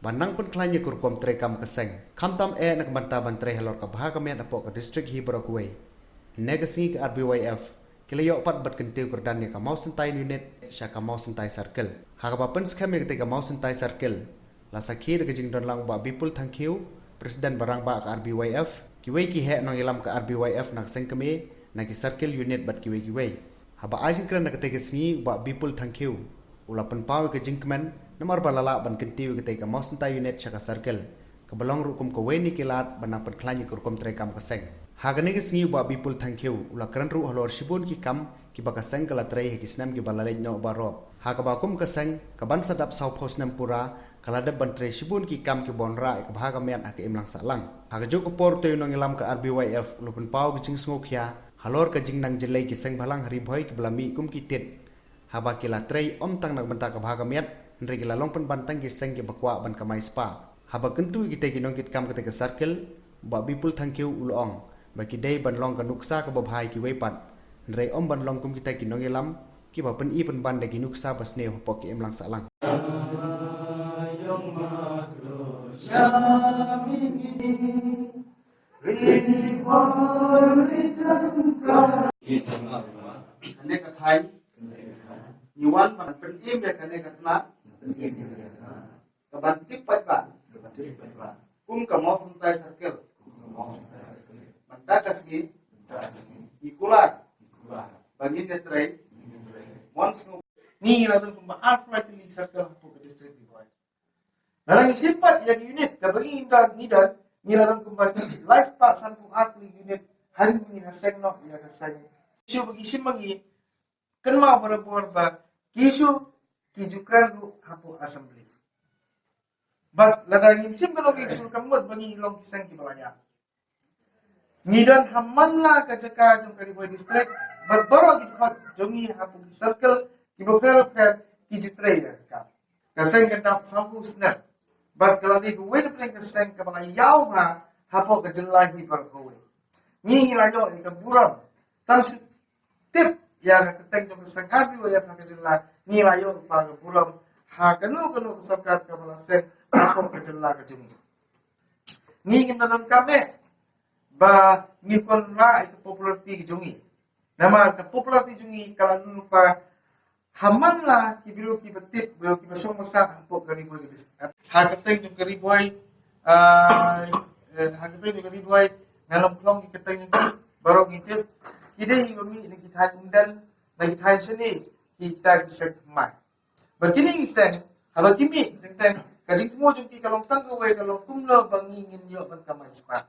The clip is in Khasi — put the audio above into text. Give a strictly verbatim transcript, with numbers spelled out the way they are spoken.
ban nang pynkhlaiñ ïa ka rukom treikam ka seng, khamtam eh na ka bynta ban trei halor ka bha ka miat hapoh ka district hi baroh kawei. Ne ka sngi ka R B Y F ki la ïoh pat bad kyntiew kyrdan ïa ka Mawsyntai Unit sha ka Mawsyntai Circle. Ha kaba pynskhem ïa katei ka Mawsyntai Circle, la sakhi da ka jingdon lang Bah Bipul Thangkhiew, President ba rangbah ka R B Y F, kiwei ki heh nongïalam ka R B Y F na ka seng kmie, na ki Circle Unit bad kiwei kiwei. Haba ai jingkren ha katei ka sngi, Bah Bipul Thangkhiew u la pynpaw ïa ka jingkmen namar ba la lah ban kyntiew ïa katei ka Mawsyntai Unit sha ka Circle, kaba long ruh kum kawei na ki lad ban nang pynkhlaiñ ïa ka rukom treikam ka seng. Ha kane ka sngi, Bah Bipul Thangkhiew u la kren ruh halor shibun ki kam kiba ka seng ka la trei ha ki snem kiba la leit noh baroh. Ha kaba kum ka seng, kaban sa dap sawphew snem pura, ka la dep ban trei shibun ki kam kiba wanrah ïa ka bha ka miat ha ka imlang sahlang. Ha kajuh ka por, utei u nongïalam ka R B Y F u la pynpaw ka jingsngewkhia halor ka jingnang jyllei ki seng bhalang ha Ri Bhoi kiba la mih kum ki tit, haba ki la trei ym tang na ka bynta ka bha ka miat, hynrei ki la long pynban tang ki seng kiba kwah ban kamai spah. Haba kyntu ïa kitei ki nongkitkam katei ka Circle, Bah Bipul Thangkhiew u la ong ba ki dei ban long ka nuksa kaba bha ïa kiwei pat, hynrei ym ban long kum kitei ki nongïalam kiba pyni pynban da ki nuksa ba sniew hapoh ka imlang sahlang. Kane ka thaiñ ngi wan ban pynim ïa kane ka tnat, kaban tip paidbah kum ka Mawsyntai Circle. Mynta ka sngi ngi kular ba ngin ïatrei mon sngewbha. Ngi la don kumba arphew lai tylli circle hapoh ka district Ri Bhoi. Lada ngi shim pat ïa ka unit kaba ngi don, ngi don, ngi la don kumba lai spah sanphew ar tylli unit. Hadien ba ngi la seng noh ïa ka seng, shu ba ngi shim ba ngi kynmaw barabor ba ki issue ki ju kren ruh hapoh assembly. Bad lada ngim shim kano ka issue, ka mut ba ngi long ki seng kiba la ïap. Ngi don ha man la ka jaka jong ka Ri Bhoi District bad baroh ki dkhot jong ngi hapoh ki circle kiba pher pher ki ju trei ïa ka kam. Ka seng ka dap sawphew snem bad ka la dei kawei na pdeng ka seng kaba la ïaw bha hapoh ka jylla hi baroh kawei. Ngi, ngi la ïoh ïa ka burom tang shu tip ïa ka kyrteng jong ka seng R B Y F ha ka jylla, ngi la ïoh ruh ka burom ha kano kano ka sorkar kaba la seng hapoh ka jylla ka jong ngi. Ngi, ngim da donkam eh ba ngin wanrah ïa ka popularity ka jong ngi. Namar ka popularity jong ngi ka la don lypa ha man la ki briew kiba tip, briew kiba shong ba sah hapoh ka Ri Bhoi ka district. Ha ka kyrteng jong ka Ri Bhoi, ah, eh, ha ka kyrteng jong ka Ri Bhoi, ngan ym khlong ki kyrteng jong ki, baroh ngi tip. Ki dei kiba mih na ki thaiñ Umden, na ki thaiñ shane, kita ki seng thymmai. Bad kine ki seng, haba ki mih teng teng, ka jingthmu jong ki ka long tang kawei, ka long kumno ba ngi ngin ïoh ban kamai spah.